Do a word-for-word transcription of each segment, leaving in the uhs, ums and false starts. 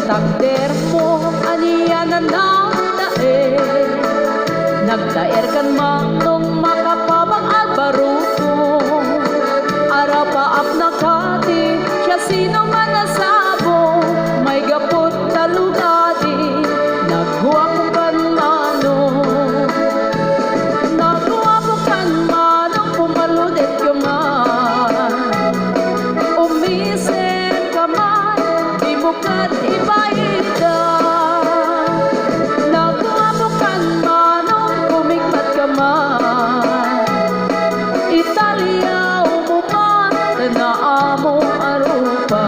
Takdermo, ania nagtaer? Nagtaerkan manong makapabag-agbaro. Arapaapna kadi, siasino man a sabo, maigaput ta lugadi, nagguapokan manong. Nagguapokan manong, pumaludetyo man. Umisemka man, dimo ket ibaida. Nagguapokan manong, kumikmatka man. Italiawmo man, ta naamo a rupa.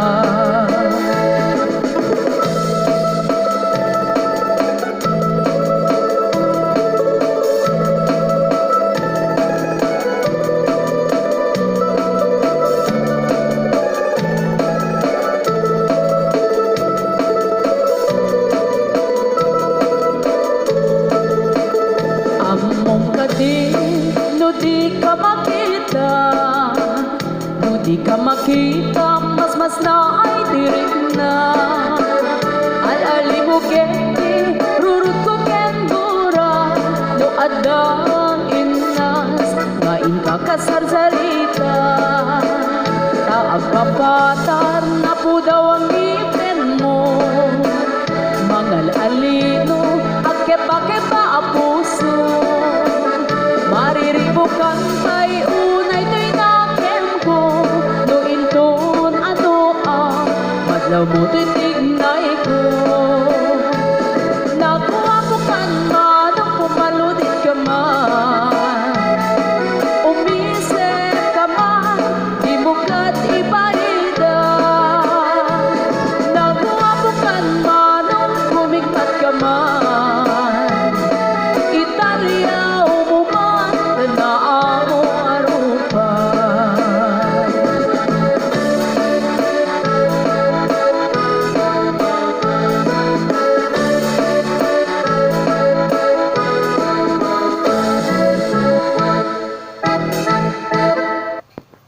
Ammom kadi no dika makita, no dika makita, masmasnaay ti rikna. Al-alimo ket rurutko ken gura, no adda innas nga inka kasarsarita. Ta agpapatar, napudaw a ngipenmo. Mangal-alino, agkebakeba a puso. Mariribukan pay unay toy nakemko, no inton adu a madlawmo toy tignayko.